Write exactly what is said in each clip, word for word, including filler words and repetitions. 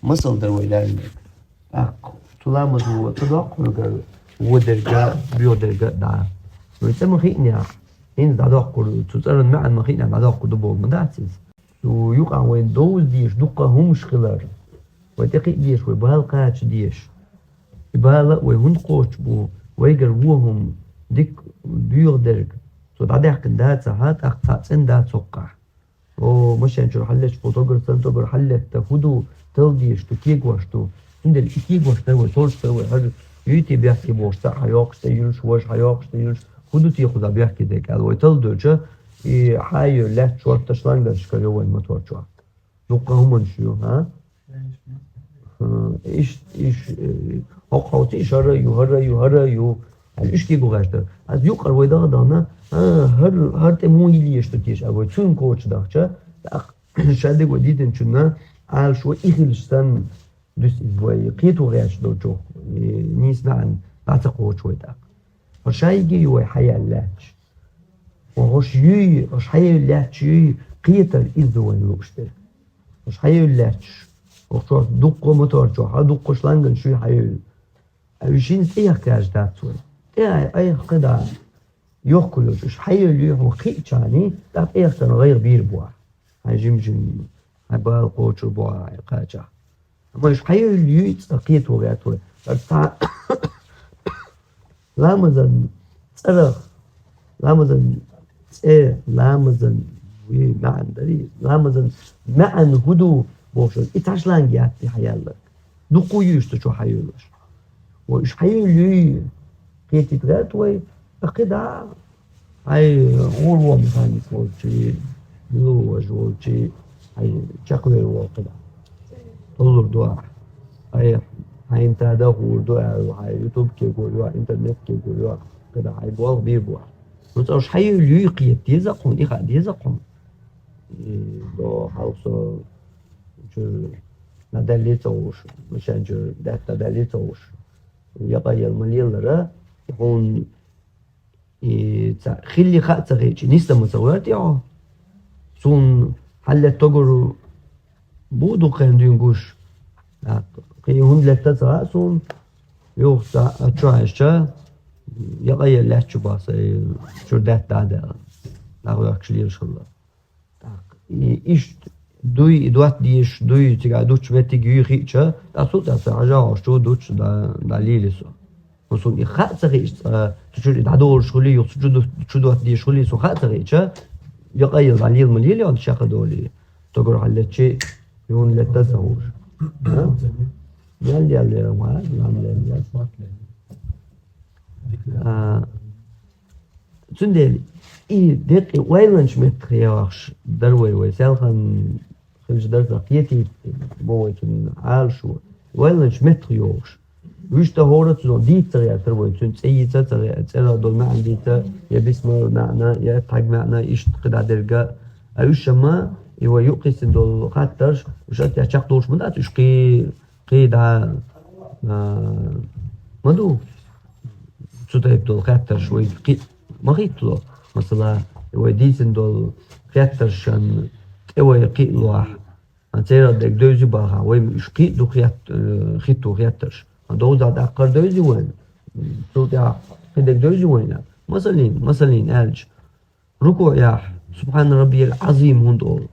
Масал дар вай лаьрнарг. ТӀаккха цу ламазо ца доккху хьоьгара во дерг а, боьха дерг а дӀа. Вай цӀа ма хиънехь, хӀинца дӀадоккхур ду, цу цӀеран маьӀна ма хиънехь дӀадоккхур ду бохург ма дац иза. Цу юкъахь вайна довза дезаш дуккха а хӀуманаш хилар. Вай тӀекхиа дезаш, вай бала кхача дезаш. И бала а вай хӀунда кхочуш бу? Вайгара во хӀума, дика боьха дерг, цо дӀадаьккхина дац ахьа, тӀаккха цхьаъ цӀена дац хӀокхахь. О, машен чуьра хьаллетта, кху тӀаккха санна тӀаккха хьаллетта, хӀун ду, талла дезаш ду, кегош ду. Цундела и кегош дар вай, толлуш дар вай, хӀара юй те бехке бохуш, цхьаъ хьайоккхуш тӀе юьллуш, важа хьайоккхуш тӀе юьллуш, хӀун ду те кхузахь бехке дерг аьлла, вай талла доьлча, и хьайоь лаьтташ шортта шланганаш карайо вайн мотор чохь. Дуккха а хӀуманаш ю, хӀа? ХӀа, иш, иш, э, хӀокхуьнца иш хӀара а ю, хӀара а ю, хӀара а ю. Хьайна уьш кегий гӀерташ дара. Аса юккъара вай даха а дахана, а, хӀара, хӀара тӀе муха йилла езаш ду теша, а вай цунна кхочушдахча, тӀаккха шадерг вай дитинчунна Ӏалашо и хилча санна, дуьсу иза вай кхето гӀерташ долчух, и нийса маьӀна дӀа ца кхочу вай тӀаккха. ХӀара шайга ю вай хьаяьлла лаьтташ. ХӀорш юй, хӀорш хьайевлла лаьтташ юй, кхетар иза ду вайна лууш дерг. ХӀорш хьайевлла лаьтташ. ХӀокху чохь дуккха а мотор чохь, дуккха а шланганаш юй хьайевлла. А уьш хӀинца тӀеяхкаш дац вай. ТӀе а айхьа кхидӀа. Йохкур йолчу уьш хьайевлла юй хьуна кхиъчарний, тӀаккха тӀеяхкарна гӀайгӀа бийр бу ахь. Хьайн жим-жим, хьайн бала кхочур бу ахь, хьайн кхачахь. Амма уьш хьайевлла юй цкъа кхето гӀерта вай. Цхьа ламазан цӀерах, ламазан цӀе, ламазан вуй маьӀна дарий, ламазан маьӀна хӀун ду бохуш, и цхьа шланг яц те хьаяьлларг. Дуккха а юй уьш цу чу хьайевллаш. Вай уьш хьайевлла юй кхетийта гӀерта вай, а кхидӀа Хьайн гӀур вон механизм волчий, билггал важа волчий, хьайн чекхвер волу кхидӀа. Толлур ду ахь. Хьайн, хьайн тада гӀур ду аьлла, хьайн ютуб кегор ю, интернет кегор ю, кхидӀа хьайн болх бийр бу ахь. Ну, цӀа уьш хьайевлла юй кхета деза хьуна, и хаа деза хьуна. И до хьалха со чуьра дӀадаллий ца хууш, машен чуьра даьтта дӀадаллий ца хууш. Якъа яла ма лелара, хьуна И ца, хилли хаа ца хиъча, нисдан ма ца гӀерта хьо. Суна хьаллетта тогур бу дукха хенахь дуьйна гуш. ТӀаккха кхин хӀунда летта ца хаьа суна. Юха цхьа а чу хьаьжча, якъа яла лаьтта чу бахса, чуьра даьтта дӀа а даьлла. ДӀахӀоьхкуш лелаш хилла. ТӀаккха и иштта дуй, и доттагӀа дезаш дуй, цигахь дуттуш меттиг юй хиъча, тӀаккха цул тӀаьхьа сан хьажа хьош чу дуттуш дӀа, дӀалелий со. Хьуна суна и хаа ца хиъча, цкъа цу чуьра и дӀадолуш хуьлий, юха цу чу ду-, чу доттагӀа дезаш хуьлий, суна хаа ца хиъча, якъа яла дӀалела ма лелий хьо, шаьхха долий. Тогур хьаллетчи, юна летта а ца хууш. А? Ял, ял, ял, ма, ял, ял, ял. А, Цундела и деккъа ойланаш меттах йохуш дара вай, вай селхана хилча дара сан кхетийта бо вай цунна Ӏалашо. Ойланаш меттах йохуш. Вуьшта хӀора а цунах дийца ца гӀертара вай, цуьнан цӀе йийца ца гӀе-, цӀерах долу маьӀна дийца, я бисмалла маьӀна, я тхьаг маьӀна, иштта кхидӀа дерг а. А уьш амма, и вай юккъе йисина долу хаттарш, уьш атта чекхдолуш ма дац, уьш кхин кхин дӀа, а, ма ду. Цу тайпа долу хаттарш вай кхин ма хӀиттало. Масала, вай дийцина долу хаттаршан тӀе вай кхин а лохь, а, церан дерг девзи бахахь, вай уьш кхин а ду хет-, э, хӀитто хаттарш. А довзахь даккхар девзи вайн. Цул тӀаьхьа кхин дерг девзи вайна. Масалин, масалин аьлча, РукуӀехь «Субхьана раббиял Ӏазим» хӀунда олу?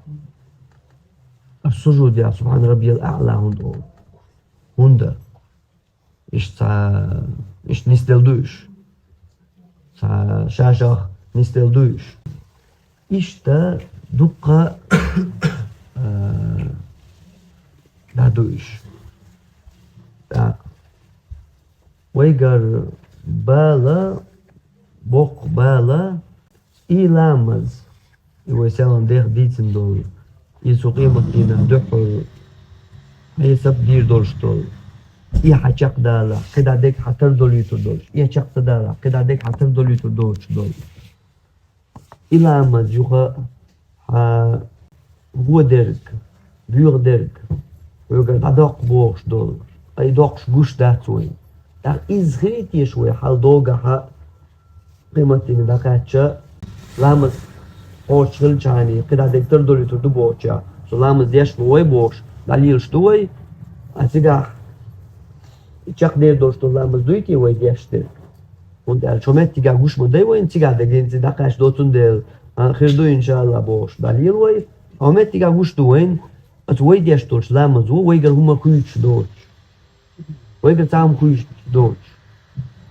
Ас-сужудехь «Субхьана раббиял аӀла» хӀунда олу? ХӀунда? Иштта цхьа, иштта нисделла ду уьш. Цхьа ша-шах нисделла ду уьш. Иштта дуккха, а, дӀа ду уьш. ТӀаккха вайгара бала, боккха бала, И ламаз, и вай селхана дех дийцина долу, и цу къематдийнан дуьххьал хьесап дийр долуш долу, и хьан чекхдалахь, кхидӀа дерг хьан тардолуьйтур долуш, и чекх ца далахь, кхидӀа дерг хьан тардолуьйтур доцуш долу. И ламаз юха хьан во дерг, боьха дерг, хьоьгара дӀадоккху бохуш долу, ткъа и доккхуш гуш дац вайн. ТӀаккха иза хилий теша вай хьал догахьа, къематдийнан дӀакхаьчча, ламаз кхочуш хилчахьана, кхидӀа дерг тардолуьйтур ду бохучохь, со ламаз деш ма вай бохуш, дӀалелаш ду вай? А цигахь чекхдер долуш долу ламаз дуй те вай деш дерг? ХӀунда аьлча хӀокху меттигехь гуш ма дай вайна цигахь дерг, хӀинца дӀакхаьчна доцун дела, а, хир ду, иншаалла, бохуш, дӀалела вай. ХӀокху меттигехь гуш ду вайна оцу вай деш долчу ламазо вайгара хӀума хуьйцуш доцуш. Вайгара цхьа хӀума хуьйцуш доцуш.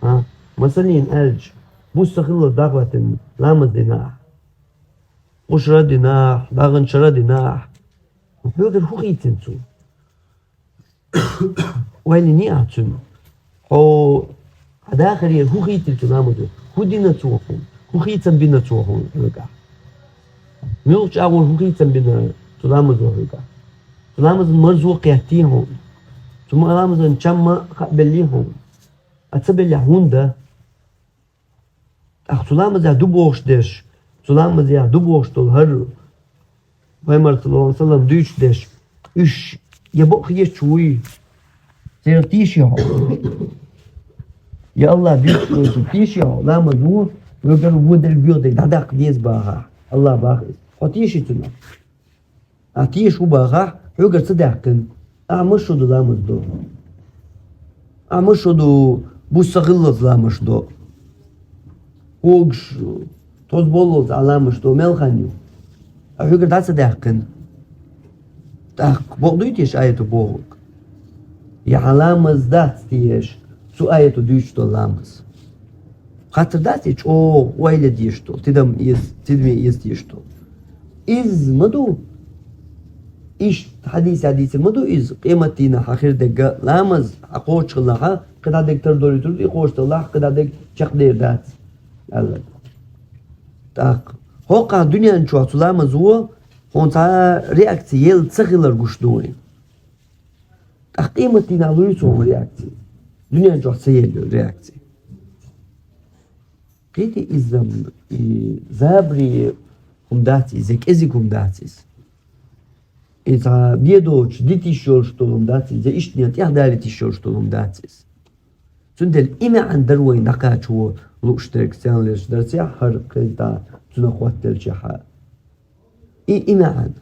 А? Масаллин аьлча, буса хиллалц дӀахӀоьттина ламаз дина ахь, кхушара дина ахь, дагӀанчара дина ахь. Хьоьгара хӀун хийцина цо? Ойла йиний ахь цуьнан? Хьо, хьан дахарера хӀун хийцира цу ламазо? ХӀун дина цо хьуна? ХӀун хийцам бина цо хьуна хьоьгахь? Муьлхачу агӀор хӀун хийцам бина цу ламазо хьоьгахь? Цу ламазан марзо кхеттий хьуна? Цу ма-, ламазан чам ма хаабеллий хьуна? А ца беллехь хӀунда? ТӀаккха цу ламазехь ду бохуш дерш, цу ламазехь ду бохуш долу хӀара Пайхамар, саллаллаху Ӏалайхи ва саллам, дуьйцуш дерш, уьш я бакъ хеташ вуй? Церан тийши хьо? Я АллахӀ дуьйцуш волчу тийши хьо? Ламаз ву, вуьгар ву дерг боьха дерг дӀадаккха деза бахахь. АллахӀ баха иза. Хьо тийши цунах? Ахь тийша ву бахахь, хьоьгара ца даьккхина. Ахь маршо ду ламаз до? Ахь маршо ду буса хиллалц ламазаш до? Когаш тхоза боллалц ахь ламазаш до, мел хан ю? Ахь хьоьгара дӀа ца даьккхина. ТӀаккха бакъ дуй те шу аято бохург? Я хьан ламаз дац те шу цу аято дуьйцуш долу ламаз? Хаттар дац и чӀогӀа ойла дезаш долу, тидам эца, тидаме эца дезаш долу? Иза ма ду. Иштта хьадисехь дийцина ма ду иза, къематдийнахь хьан хир дерг ламаз хьан кхочушхилахь, кхидӀа дерг тардолуьйтур ду, и кхочушдалахь, кхидӀа дерг чекхдер дац, аьлла. ТӀаккха хӀокхахь дуьнен чохь цу ламазо хьуна цхьа реакция елла ца хилар гуш ду вайн. ТӀаккха къематдийнахь луьйцу хьуна реакция. Дуьнен чохь ца елла реакция. Кхетий, иза, и забаре хӀума дац иза, я кӀезиг хӀума дац иза. И цхьа бен доцуш дита йиш йолуш долу хӀума дац иза, я иштта тӀехдалийта йиш йолуш долу хӀума дац иза. Цундела и маьӀна дара вайна дӀакхачо лууш дерг, стенна лерча дарсехь, хӀара кхин дӀа цунах хоттаделчехь. И, и маьӀна.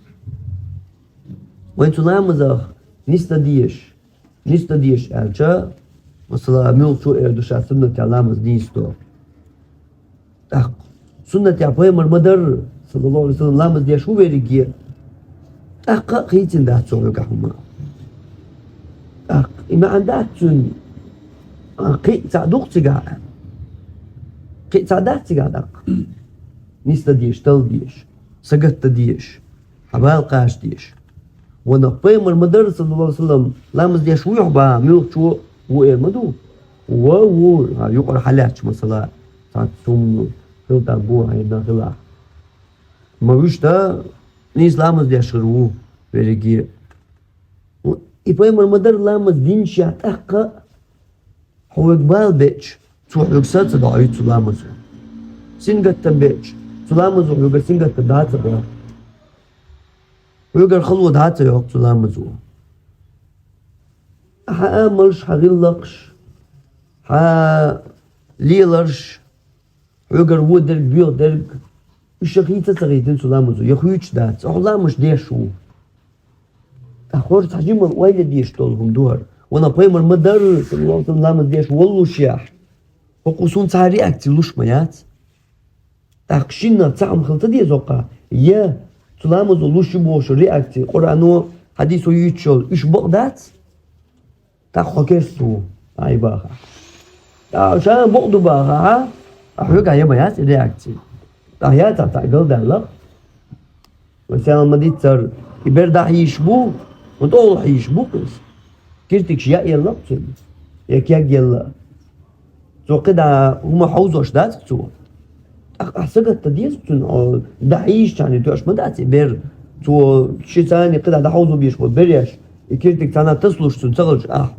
Вайн цу ламазах нисдан дезаш, нисдан дезаш аьлча, масала, муьлххачо эр ду ша суннатехь ламаз нийса до. ТӀаккха суннатехь пайхамар ма-дарра, саллаллаху Ӏалайхи ва саллам, ламаз деш ву верриге. ТӀаккха а хийцина дац цо хьоьгахь хӀума. ТӀаккха и маьӀна дац цуьнан, а, кхин а цхьаъ ду-кх цигахь? Кхин а цхьаъ дац цигахь тӀаккха? Нисдан дезаш, талла дезаш, сагатдан дезаш, хьан бала кхача дезаш. Ванах пайхамар ма-дарра, саллаллаху Ӏалайхи ва саллам, ламаз деш вуй хьо бахахь, муьлххачо ву эр ма ду? Ва, ву, а, юкъара хьалаьтташ, масала, цхьацца хӀума хила тарло хьайна хилахь. Ма вуьшта, нийса ламаз деш хир ву верриге. И пайхамар ма-дарра ламаз динчехь тӀаккха а, хьо вайга бала беача, цо хьоьга са а ца дохьуьйту цу ламазо. Сингаттам беача, цу ламазо хьоьгара сингаттам дӀа а ца боху. Хьоьгара хало дӀа а ца йоккху цу ламазо. Хьан амалш, хьан гӀиллакхаш, хьан леларш, хьоьгара вон дерг, боьха дерг, уьш я хийца а ца хийцина цу ламазо, я хуьйцуш дац, ахьа ламазаш деш ву. Ткъа хӀорш цхьа жимма ойла дезаш долу хӀума ду хӀара. Ванах пайхамар ма-дарра, саллаллаху Ӏалайхи ва саллам, ламаз деш воллушехь, хӀокхо суна цхьа реакция луш ма яц. ТӀаккха шиннах цхьа хӀума хила ца деза хӀокхахь? Я цу ламазо луш ю бохуш реакция, Къуръано, хьадисо юьйцуш йолу, уьш бакъ дац? ТӀаккха хьо керста ву, ахьа и бахахь. ТӀаккха ша бакъ ду бахахь, а хьоьгахь я ма яц и реакция? ТӀаккха яцахь цхьаъ галдаьлла-кх. Масала, ма-дийццара, и бер дӀахьийзаш бу, ма тӀехула хьийзаш бу-кх иза. Киртигаш яа елла-кх цуьнан, я кег елла. Цо кхидӀа хӀума хьовзош дац-кх цо. ТӀаккха ахьа сагатдан деза-кх цунна, хьо дӀахьийзачарна тоьаш ма дац и бер. Цо ши царна кхидӀа дӀахьовзо безаш болу береш, и киртиг царна тасалуш цунна ца хилча, ахьа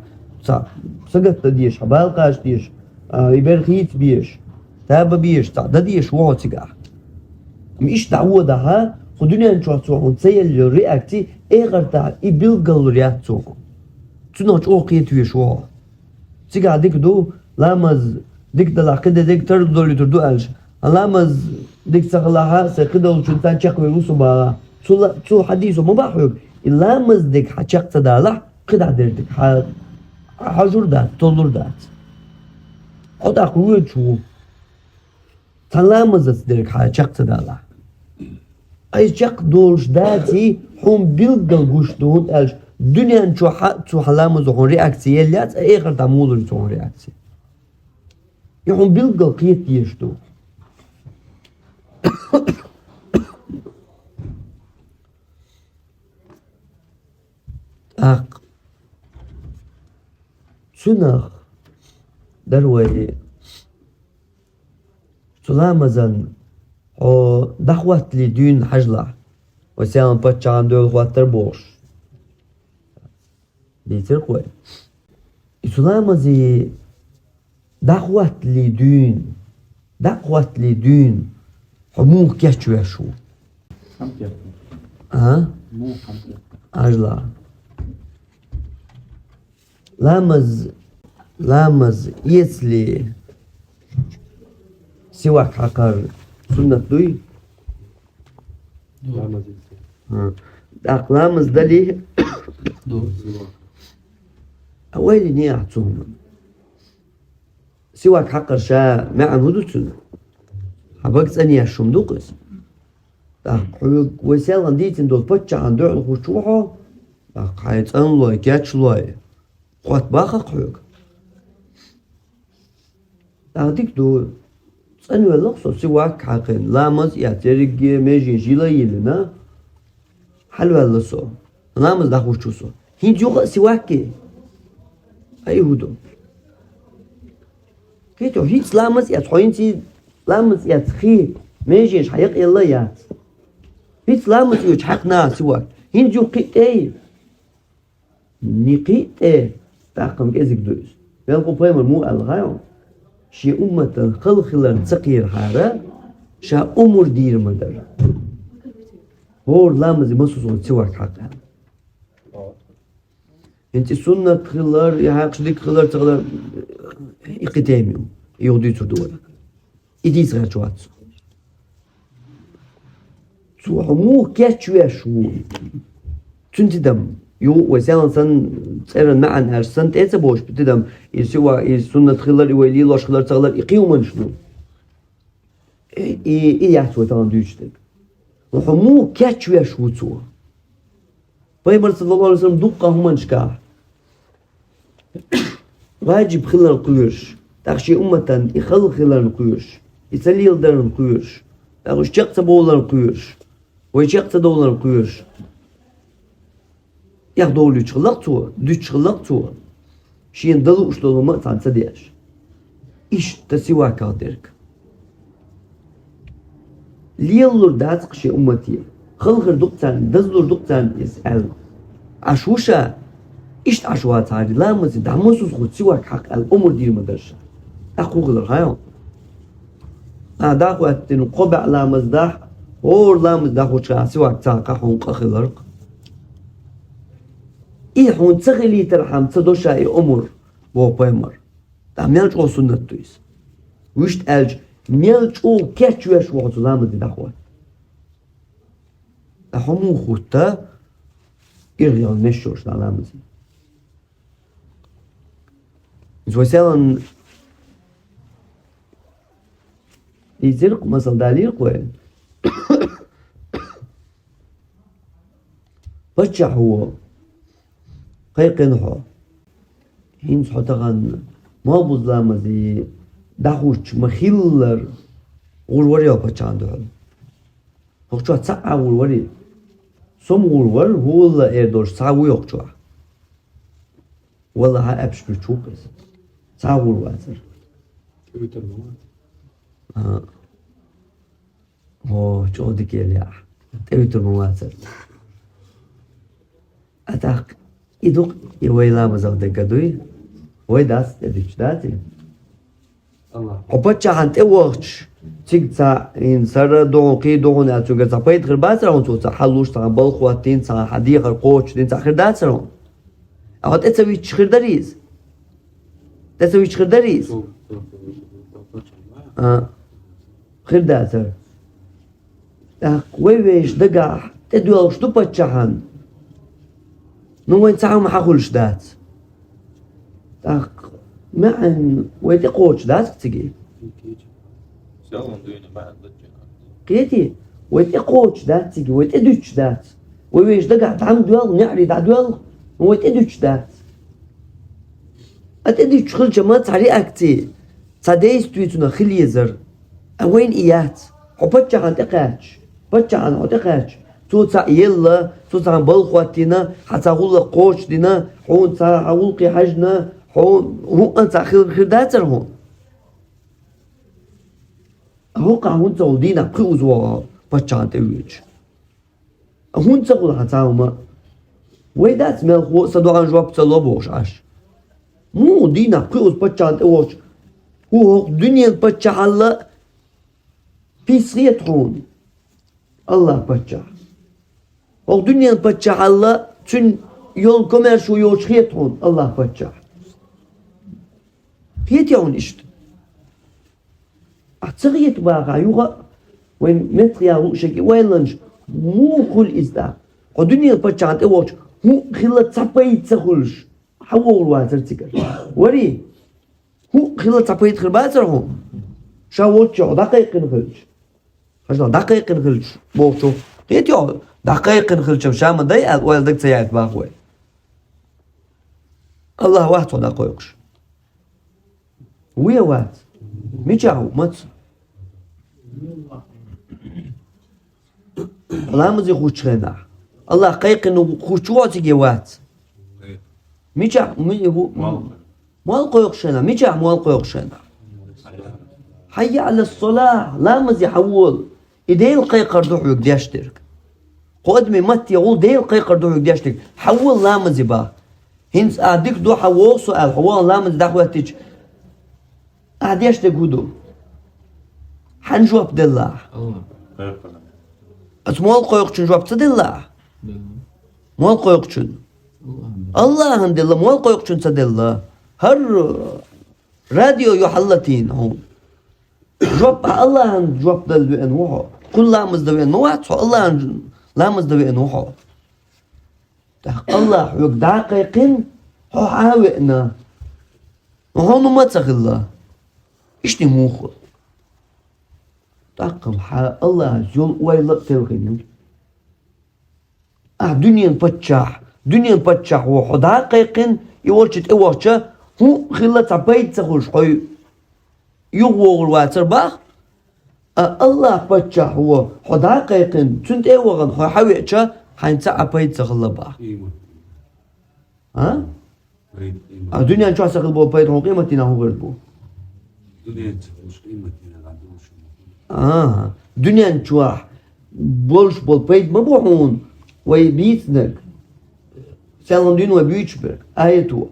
цхьаъ сагатдан дезаш, хьан бала кхача дезаш, а, и бер хийца безаш, таба безаш, цхьаъ дан дезаш ву хьо цигахь. Амма иштта дӀаводахь, кху дуьнен чохь цо хьуна ца елла йолу реакция, эхартахь и билгаллур яц цо хьуна. Цунах чӀогӀа кхета везаш ву хьо. Цигахь дика ду, ламаз дика далахь, кхидерг тардолуьйтур ду аьлча, хьан ламаз дика ца хилахь, сайн кхидолчунна цхьаьна чекхвер ву со бахахь. Цу ла-, цу хьадисо ма боху хьоьга, и ламаз дерг хьан чекх ца далахь, кхидӀа дерг хьа, хьажур дац, толлур дац. Хьо тӀаккха воьдуш ву. Цхьа ламазаца дерг хьа чакх ца далахь. Ай чакх долуш даций, хьуна билггал гуш ду, хӀунда аьлча дуьнен чохь а цу хьан ламазо хьуна реакция елла яц, а эхартахь муха лур ю цу хьуна реакция. И хьуна билггал кхета дезаш ду. ТӀаккха цунах дара вай цу ламазан хьо дӀахӀоттале дуьйна хьажалахь, вай селхана паччахьан доьла хӀоттар бохуш. Дийцира-кх вай. И цу ламазе дӀахӀоттале дуьйна, дӀа а хӀоттале дуьйна, хьо муха кечвеш ву? Хьан кечвеш? А? Муха хьан кечвеш? Ажла. Ламаз, ламаз эцале сивак хьакхар суннат дуй? Ду. Ламаз эцале. А. ТӀаккха ламаз дале? Ду. А вайли неахь цу хӀуманна. Сивак хьакхар ша маьӀна хӀун ду цуьнан? Хьан бага цӀанъеш хӀума ду-кх иза? ТӀаккха хьоьга вай селхана дийцина долу паччахьан дуьхьал хӀуттуш ву хьо? ТӀаккха хьайн цӀан лой, кеч лой, хӀотта бахара-кх хьоьга. ТӀаккха дика ду, цӀанвелла-кх со, сивак хьакхина, ламаз а эцна, ерриге а меженаш йила а йиллина, хьалаваьлла со. Ламаз дӀахӀуттуш ву со. ХӀинца юха а сивак е? Ай, хӀун ду? Кхетий хьо, хӀинца ламаз эцна, хьо хӀинца ламаз эцна хи, меженаш хьан якъаелла а яц. ХӀинца ламаз оьцуш хьаькхна сивак. ХӀинца юха кхин а тӀе е? Ни кхин а тӀе, тӀаккха-м кӀезиг ду иза. Велхо пайхамар муха аьлла хаьий хьуна? Шен умматан хала хиларна ца кхерахьара, ша омра дийр ма дара. ХӀора ламазе массо а сивак хьакха аьлла. ХӀинца и суннат хилар, и хьаькхча дика хилар, ца хилар, и кхин тема ю, и юха дуьйцур ду вай. И дийца гӀерташ вац со. Цо хьо муха кечвеш ву? Цуьнан тидам ю, вай селхана санна, цӀеран маьӀна аьлча санна, тӀе а ца бохуш, тидам, и сива, и суннат хилар, и вай лелош хилар, ца хилар, и кхин хӀуманаш ду. И, и, и яц вай тахана дуьйцуш дерг. Хьо муха кечвеш ву цо? Пайхамар, саллаллаху Ӏалайхи ва саллам, дуккха хӀуманашкахь ваджиб хиларна кхоьруш, тӀаккха шен умматан и хала хиларна кхоьруш, и ца леладарна кхоьруш, тӀаккха уьш чекх ца бовларна кхоьруш, вай чекх ца довларна кхоьруш. Эхь довлуьйтуш хилла-кх цо, дуьтуш хилла-кх цо, шена дан лууш долу хӀума а цхьаьна ца деш. Иштта сиваках дерг. Лелалур дац-кх шен уммате, хала хир ду-кх царна, дазлур ду-кх царна иза аьлла. Ӏаш ву ша, иштта Ӏаш вацахьара, ламазе дӀа массо а сивак хьакха аьлла омра дийр ма дара ша. ТӀаккха хӀун хилар хаьий хьуна? Ахьа дӀахӀоьттина кхо бӀе ламаз дахь, хӀора ламаз дӀахӀуттуш ахьа сивак ца хьакхахь, хьуна къа хилар-кх. И хьуна ца хилийтархьама ца до ша и омра, боху пайхамар. ТӀаккха мел чӀогӀа суннат ду иза. Вуьшта аьлча, мел чӀогӀа кечвеш ву хьо цу ламазе дӀахӀотта. Ткъа хьо муха хӀутту ирхъялла мешшош дӀа ламазе? Иза вай селхана дийцира-кх, масал далийра-кх вай. Паччахьо кхайкхина хьо. ХӀинца хьо тахана малхбуза ламазе дӀахӀуттуш ма-хиллара, гӀур варий хьо паччахьна дуьхьал? ХӀокху чохь цхьа а гӀур варий? Со ма гӀур вара, хӀула эр долуш цхьа а вуй хӀокху чохь? Валлахьа, аьшпаш буьтуш ву-кх иза. Цхьа а гӀур вацара. ТӀевитар ма вац. А. О, чӀогӀа дика эр ахь. ТӀевитар ма вацара. А тӀаккха и ду-кх, и вай ламазах дерг а дуй? Вай дац тӀедуьтуш, дац и? Хьо паччахьна тӀе вахча, цига цхьа хӀинца хӀара ду хьуна, кхин ду хьуна аьлла, цуьнгара цхьа пайда хир бацара хьуна, цо цхьа хьал луш, цхьа балха хӀоттийна, цхьа хьан дехар кхочушдина, цхьа хир дацара хьуна? Ахьа тӀе ца витча хир дарий иза? ТӀе ца витча хир дарий иза? А, хир дацара. ТӀаккха вай вешан дагахь тӀедоьлхуш ду паччахьна. Ну, вайн цхьа хӀума хьахулаш дац. ТӀаккха маьӀан вай тӀекхочуш дац цига. Кхетий, вай тӀекхочуш дац цига, вай тӀедуьтуш дац. Вай вешан дагахь дӀа ма доьлху, неӀаре дӀадоьлху, ну, вай тӀедуьтуш дац. А тӀедуьтуш хилча ма цхьа реакци, цхьа действие цунах хила езар. А вайна и яц. Хьо паччахьан тӀекхаьчча, паччахьан хьо тӀекхаьчча, цо цхьаъ елла, цо цхьа балха хӀоттийна, хьан цхьа гӀуллакх кхочушдина, хьуна цхьа хьан гӀуллакхе хьаьжна, хьо хӀуъа цхьа хир, хир дацара хьуна. ХӀокхахь хӀунда ца хуьлу дийнахь пхи уза вогӀу паччахьан тӀе воьдуш? ХӀунда ца хуьлу хьан цхьа хӀума? Вай дац мелхо а, са доӀан жоп ца ло бохуш Ӏаш. Муха дийнахь пхи уза паччахьан тӀе вогӀуш? ХӀу хӀокху дуьненан паччахьалла пис хета хьуна, АллахӀ паччахь. ХӀокху дуьненан паччахьалла цуьнан йолу комаьршо йоцуш хета хьуна, АллахӀ паччахь. Хетий хьуна иштта? Ахь ца хета бахахь юха а, вайн меттахъяла луъушшехь и ойланаш, муха хуьлу иза тӀаккха? Хьо дуьненан паччахьан тӀе вогӀучу хӀуъа хилла цхьа пайда ца хуьлуш, хьан вогӀур вацара цигара? Варий, хӀуъа хилла цхьа пайда хир бацара хьуна? Ша волччохь дӀакхайкхина хилча. Хьажал, дӀакхайкхина хилча, бохучух. Хетий хьо, дӀакхайкхина хилча, ша ма дай аьлла, ойла дага ца яйта баха вай. АллахӀ вац хьо дӀакхойкхуш? Ву я вац? Мичахь ву, маца? Ламазе хуьлучу хенахь. АллахӀ кхайкхина хуьлуш ву хьо цига, вац? Мичахь, ми-, ву-, молла кхойкхуш хенахь? Мичахь молла кхойкхуш хенахь? Хьайя Ӏала ссалахь, ламазе хьан волу. И Делан кхайкхар ду хьоьга деш дерг. Кху адамийн матте гӀуллакх Делан кхайкхар ду хьоьга деш дерг. Хьан волу ламазе баха. ХӀинца ахь дика ду, хьан вогӀу со аьлла, хьо вахана ламазе дӀахӀоьттича, ахь деш дерг хӀун ду? Хьан жоп делла ахь? Аса молла кхойкхучун жоп ца делла ахь? Молла кхойкхучун? АллахӀан делла, молла кхойкхучун ца делла. ХӀара радио юьхьарлатийна хьуна. Жоп, АллахӀан жоп дала веана ву хьо. Кхунна ламаз дан веана ма вац хьо, АллахӀан ламаз дан веана ву хьо. ТӀаккха АллахӀ хьоьга дӀакхайкхина, хьо хьан а веана, хьуна ма ца хилла. Иштта муха хуьлу? ТӀаккха-м хьан АллахӀас йолу ойла а телхина ю. Ахь дуьненан паччахь, дуьненан паччахь ву хьо дӀакхайкхина, и волчу тӀе вахча, хӀуъа хилла цхьа пайда ца хуьлуш, хьо юха вогӀур вацара баха? А АллахӀ паччахь ву хьо дӀакхайкхина, цуьнан тӀе а вахана, хьо хьан веача, хьайна цхьа а пайда ца хилла баха. А? А дуьнен чохь сан хила болу пайда хьуна къематдийнахь хӀун хир бу? Дуьнен чохь уьш къематдийнахь дӀадолуш ма хила. АхӀа. Дуьнен чохь болуш болу пайда ма бу хьуна вай бийцинарг. Селхана дуьйна вай буьйцуш берг. Аято.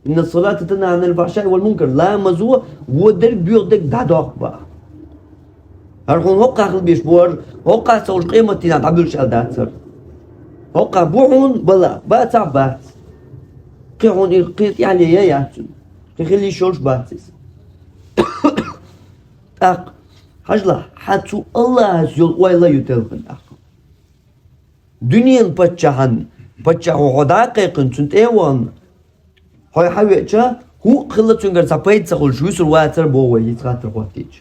Инна ссалата танхӀа Ӏанил фахьшаи вал мункар. Ламазо вон дерг, боьха дерг дӀадоккху баха. ХӀара хьуна хӀокхахь хила беш бу, хӀара хӀокхахь ца хуьлуш къематдийнахь дӀабуьллуш аьлла дац хӀара. ХӀокхахь бу хьуна бала, бацахь бац. Кхин хьуна и кхин тӀаьхьале ян яц цуьнан. Кхин хила йиш йолуш бац иза. ТӀаккха, хьажалахь, хьан цу АллахӀас йолу ойла ю телхина тӀаккха. Дуьненан паччахьан, паччахь ву хьо дӀакхайкхина, цуьнан тӀе а вахана, хьо хьан веача, хӀуъа хилла цуьнгара цхьа пайда ца хуьлуш, вуьсур вацара боху вай, хӀинца хаттар хӀоттийча.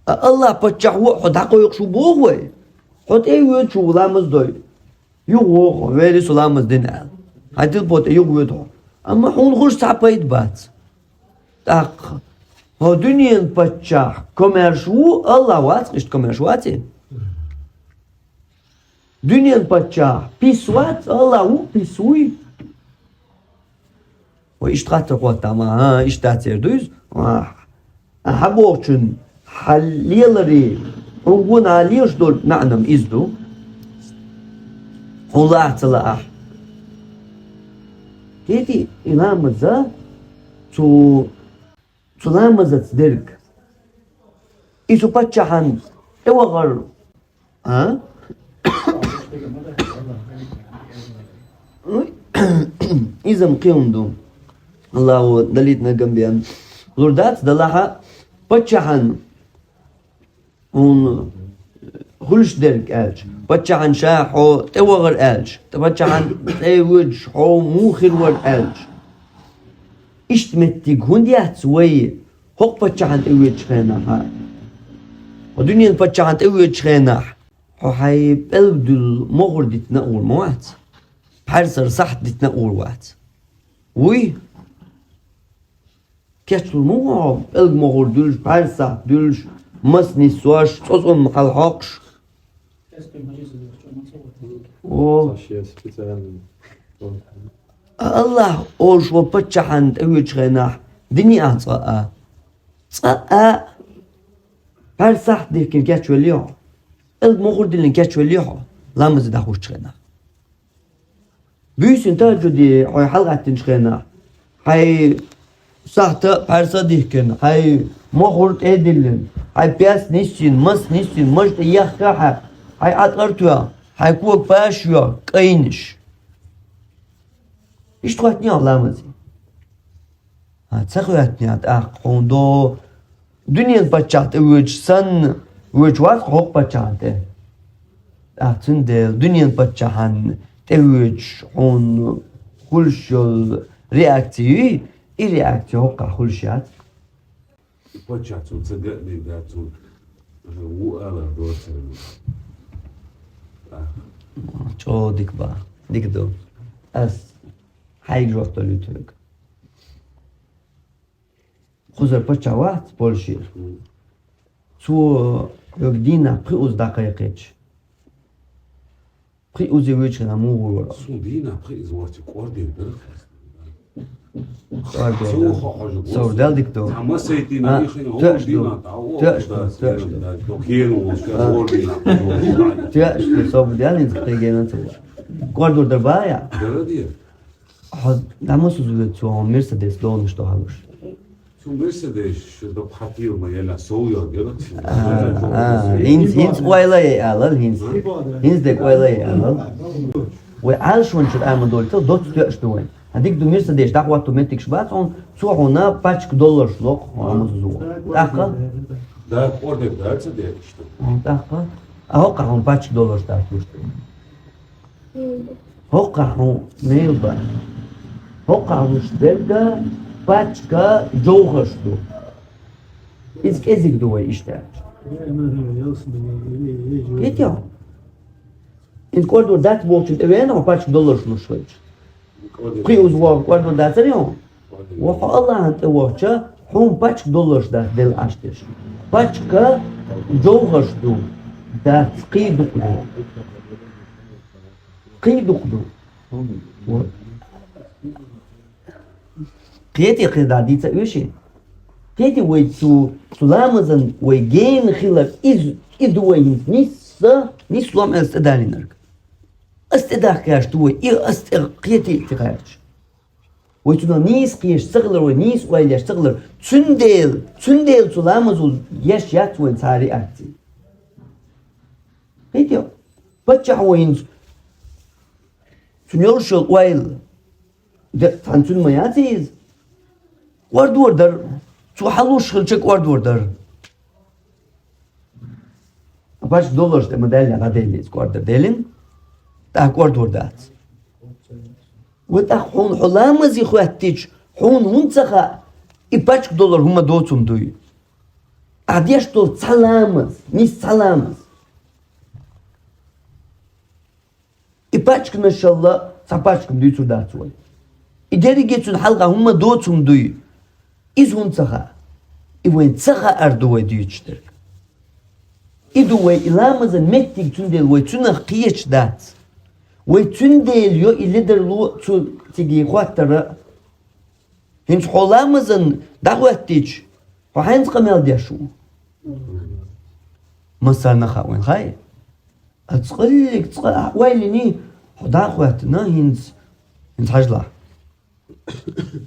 А АллахӀ паччахь ву хьо дӀакхойкхуш ву боху вай? Хьо тӀе а воьдуш ву ламаз дой. Юха вогӀу хьо, вери со ламаз дина аьлла. Хьайн тилпо тӀе юха воьду хьо. Амма хьуна хуьлуш цхьа пайда бац. ТӀаккха хьо дуьненан паччахь комаьрша ву, АллахӀ вац-кх иштта комаьрша, ваций? Дуьненан паччахь пис вац, АллахӀ ву пис вуй? Вай иштта хаттар хӀоттахь ма, хӀан, иштта дац эр ду иза? Ахь, ахьа бохучун хьан леларе, хьуна гонахьа лелаш долу маьӀна-м иза ду. Хьуна лаахь ца лаахь. Кхетий, и ламаза цу, цу ламазаца дерг. И цу паччахьан тӀевахар. А? Иза-м кхин хӀума ду. АллахӀо далийта наггам бен. Лур дац, далахьа, паччахьан. Хьуна хуьлуш дерг аьлча, паччахьан ша хьо тӀевахар аьлча, тӀе паччахьан тӀе воьдуш хьо муха хир вар аьлча. Иштта меттиг хӀунда яц вай хӀокху паччахьан тӀе воьдучу хенахь? Хьо дуьненан паччахьан тӀе воьдучу хенахь, хьо хьайн пӀелг дуьллу могӀар дитина а вур ма вац? Пхьарсара сахьт дитина а вур вац? Вуй? Кечлур ма ву хьо, пӀелг могӀар дуьллуш, пхьарсара сахьт дуьллуш, мас нисдеш, цӀоцӀонна хьалахьокхуш. О. Аллахь олуш волу паччахьан тӀе воьдучу хенахь дина а цкъа а. Цкъа а. Пхьарсара сахьт дихкина кечвелли хьо. ПӀелг могӀар диллина кечвелли хьо, ламазе дӀахӀуттучу хенахь. Буьйсанна тахӀажжуде хьо хьалагӀаьттинчу хенахь, хьайн сахьта а, пхьарса а дихкина, хьайн могӀар тӀе а диллина, хьайн пес нисйина, мас нисйина, маж тӀе ехка хьан, хьайн Ӏаткъар тоьхна, хьайн кога паш йоьхна, кӀайнаш. Иштта хӀоьттинехьа ламазе? А, ца хӀоьттинехь тӀаккха хьуна до, дуьненан паччахь тӀе воьдуш санна, воьдуш вац хьо хӀокху паччахьан тӀе. ТӀаккха цундела дуьненан паччахьан тӀе воьдуш хьуна хуьлуш йолу реакци юй, и реакци хӀокхахь хуьлуш яц. Паччахь цунна ца гаъниг дац, цунна ву ала доцур ву. ЧӀогӀа дика боху. Дика ду. Ас хьайга жоп луьйту хьоьга. Кхузара паччахь вац Польшера. Цо хьоьга дийнахь пхи уз дӀакхайкхича, пхи узе воьдучу хенахь муха вур вара? Суна дийнахь пхи уз вахча кӀордийр дара. КӀордор дара. Собар дал дика ду. Цхьа масайтина А, ихина тоьаш ду. Дийнахь дӀа Тоьаш ду, тоьаш ду. До кхера волчу кӀордор дийнахь. Тоьаш ду, собар дал, хӀинца кхин гена ца ву. КӀордор дар бахьа? Дара де. Хьо дӀа масуза вуьйцу хьуна Мерседес долуш ду хьалуш? Цу Мерседес ду хьатийла ма елла, сов йо гела. А, а, хӀинца, хӀинца ойла е алал, хӀинца. ХӀинца дерг ойла е алал. Вай Ӏалашончуьра ама долчу доцу тоьаш ду вайн. Хьан дика ду Мерседес дӀахӀотто меттигаш бац хьуна, цо хьуна пачка долларш локху хьуна масуза ву. ТӀаккха? Да, кӀордор дар ца деш ду. ТӀаккха? А хӀокхахь хьуна пачка долларш дац луш ду. ХӀокхахь хьуна мел бан. ХӀокхахь луш дерг пачка джовхаш ду. Иза кӀезиг ду вай иштта. Кхетий хьо? ХӀинца кӀордор дац бохучун тӀе вена хьо пачка долларш луш хилча. Кхин уз воху кӀордор дацара хьуна? Ва хьо Аллахьан тӀе вахча, хьуна пачка долларш дац делла Ӏаш дерш. Пачка джовхаш ду, дац, кхин дукха ду. Кхин дукха ду. Вот. Кхетий кхин дӀа дийца оьший? Кхетий вай цу, цу ламазан вай гена хилар, из, и ду вай хӀинца нисса, нисса лом аьлла тӀедалийнарг. Ас тӀедахкаш ду вай, и ас тӀе кхетий тӀе кхаьчча. Вай цунах нийса кхеташ ца хилар, вай нийса ойла еш ца хилар. Цундела, цундела цу ламазо еш яц вайн цхьа реакци. Кхетий? Паччахь ву хӀинца. Цуьнан йолуш йолу ойла. Де, цхьана цуьнан ма яц иза. КӀордор дар. Цо хьалуш хилча кӀордор дар. Пачка долларш тӀе ма даьллехь, дӀаделла иза кӀордор деллина. ТӀаккха кӀордор дац. Вай тӀаккха хьуна хьо ламазе хӀоьттича, хьуна хӀунда ца хаьа, и пачка доллар хӀума доцу хӀума дуй? Ахьа деш долу цхьа ламаз, нис цхьа ламаз. И пачканашалла цхьа пачкан дуьйцур дац вай. И дерриге цуьнан хьалха хӀума доцу хӀума дуй? Иза хӀунда ца хаьа? И вайн ца хаар ду вай дуьйцуш дерг. И ду вай и ламазан меттиг, цундела вай цуьнах кхеташ дац. Вай цундела йо и ледарло цу цига хӀоттара. ХӀинца хьо ламазан дӀахӀоьттича, хьо хьаьнца къамел деш ву? Массарна а хаьа вайн, хаьий? Ас цкъа а, цкъа а ойла йиний, хьо дӀа а хӀоьттина хӀинца, хӀинца хьажалахь.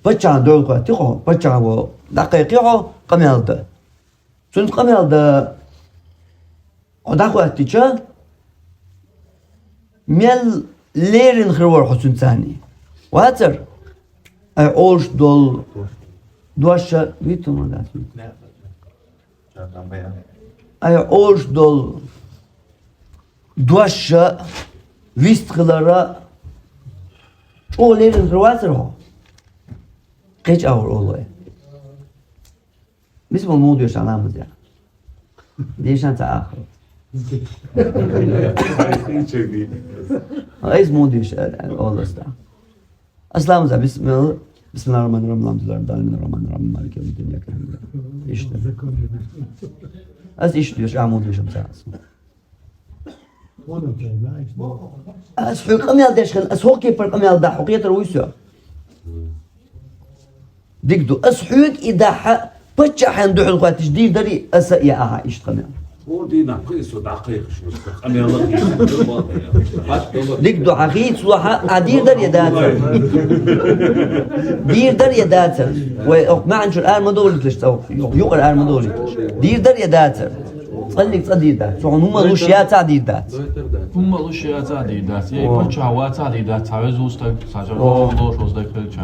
Паччахьан дуьхьал хӀоьттий хьо, паччахьо дӀакхайкхий хьо къамел дан. Цуьнца къамел дан хьо дӀахӀоьттича, мел леррина хир вара хьо цуьнца цхьаьний? Вацара? Ай Ӏош долу дош а виту ма дац. Ай Ӏош долу Дош а, вист хилар а, чӀоагӀа лерина хир вацар хьо. Кхеча агӀор олу вай. Бисмал муха доьшу ламазехь? Дешан ца ахар. Айса муха доьшу, олу ас тӀаккха. Ас ламазехь бисмал, бисмиллахир рахманир рахим, алхамдулиллахир раббил аламин, аррахманир рахим, малики явмиддин, ийяка наъбуду ва ийяка настаӀин. Иштта. Ас иштта доьшу, а муха доьшу ца ахар. Ас хьоьга къамел деш хилла, ас хӀокху кепара къамел дахь, хьо кхетар вуй со? Дика ду, ас хьоьга и дахь, паччахьна дуьхьал хӀоьттича, дийр дарий аса а, я ахьа иштта къамел? Хьо дийнахь кхин со дӀакхайкхаш ву, со къамел а хийцина. Дика ду, хьан хийцалахь, ахьа дийр дарий, я дацара? Дийр дарий, я дацара? Вай, оха маьӀначуьра ара ма довлийталаш цӀа, юкъара ара ма довлийталаш. Дийр дарий, я дацара? ЦӀаллиг цӀа дийр дац. Цу хьуна хӀумма луш яцахь дийр дац. ХӀумма луш яцахь дийр дац. Я и паччахь вацахь дийр дац. Цхьа веза ву стаг, цхьа чӀогӀа долуш волу стаг хилча.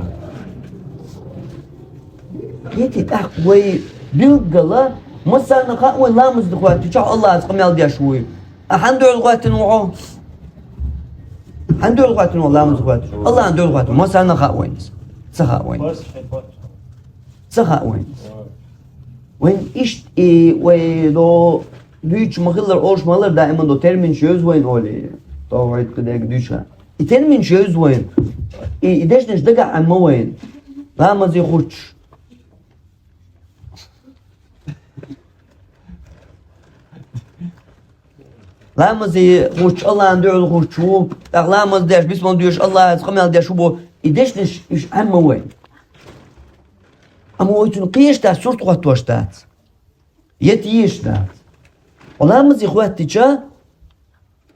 Кхетий, тӀаккха вай билггала, массарна хаьа вайн ламаз де хӀоьттича Аллахьаца къамел деш вуй. Ахьа хьанна дуьхьал хӀоьттина ву хьо? Хьанна дуьхьал хӀоьттина ву хьо ламаз де хӀоьттича? Аллахьна дуьхьал хӀоьттина. Массарна хаьа вайна иза? Ца хаьа вайна иза. Ца хаьа вайна иза. Вайн иштта и вай до дуьйцуш ма-хиллара, олуш ма-хиллара, даиман до терминаш евза вайна олий. ТовхӀид кхидерг дуьйцуш. И терминаш евза вайна. И, и дешнаш дагахь Ӏемма вайна. Ламазе хӀуттуш. Ламазе хӀуттуш, Аллахьна дуьхьал хӀуттуш ву. ТӀаккха ламаз деш, бисмал доьшуш, Аллахьаца къамел деш ву бо. И дешнаш уьш Ӏемма вайна. Амма вай цунна кхеташ дац, сурт хӀоттош дац. Я тешаш дац. Хьо ламазе хӀоьттича,